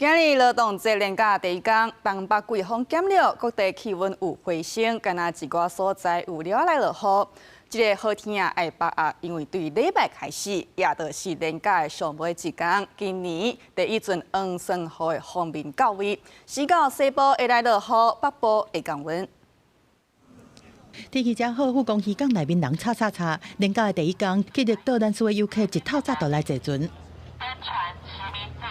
今日勞動節連假第一工，東北季風減弱，各地氣溫有回升，干焦一寡所在有了來落雨。這个好天啊，愛把握，因為對禮拜開始，也就是連假的上尾一工，今年第一陣黃酸雨的鋒面到位，四到西部會來落雨，北部會降溫。天氣真好，富岡漁港內面人吵吵吵。連假的第一工，去綠島蘭嶼的遊客一透早就來坐船。登船實名制，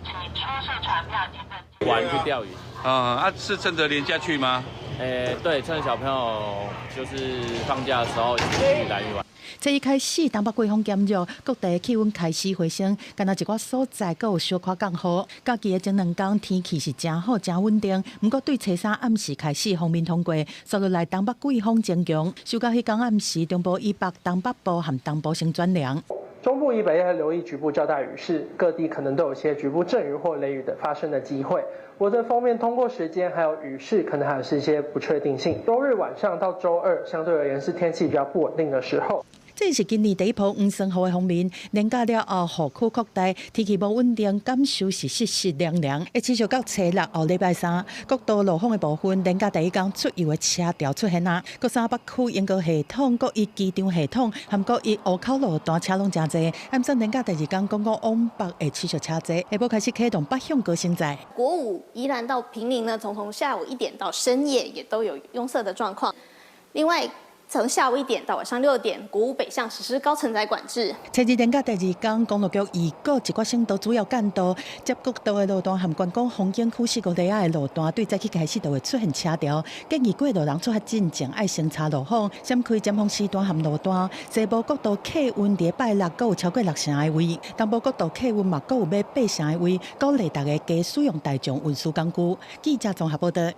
請出示船票及證件。玩去釣魚。啊啊，是趁著連假去嗎？欸，對，趁小朋友就是放假的時候一起去蘭嶼玩。這一開始，東北季風減弱，各地氣溫開始回升，干焦一寡所在閣有小可降雨。假期的前兩工天氣是誠好、誠穩定，毋過對初三暗時開始鋒面通過，紲落來東北季風增強，收到彼工暗時，中部以北、東北部和東部先轉涼。中部以北要留意局部較大雨勢，各地可能都有些局部陣雨或雷雨的發生的機會。我的鋒面通過時間還有雨勢，可能還是一些不確定性。週日晚上到週二，相對而言是天氣比較不穩定的時候。這是今年第一波黃酸雨的鋒面，連假了後雨區擴大，天氣無穩定，感受是濕濕涼涼。會持續到初六後禮拜三，國道路況的部分，連假第一工出遊的車潮出現啊。國三北區鶯歌系統、國一機場系統和國一湖口路段車攏誠濟。按算連假第二工公路往北會持續車濟，下晡開始啟動北向高升載。國五宜蘭到坪林呢，從下午1點到深夜也都有擁塞的狀況。另外，從下午1點到晚上6點，國五北向實施高承載管制。初二連假第二工，公路局預告一寡省道主要幹道、接國道的路段和觀光風景區四五里仔的路段，對早起開始就會出現車潮。建議過路人出發進前愛先查路況，閃開尖峰時段和路段。西部國道客運佇拜六閣有超過六成的位，東部國道客運嘛閣有欲八成的位，鼓勵大家加使用大眾運輸工具。記者綜合報道。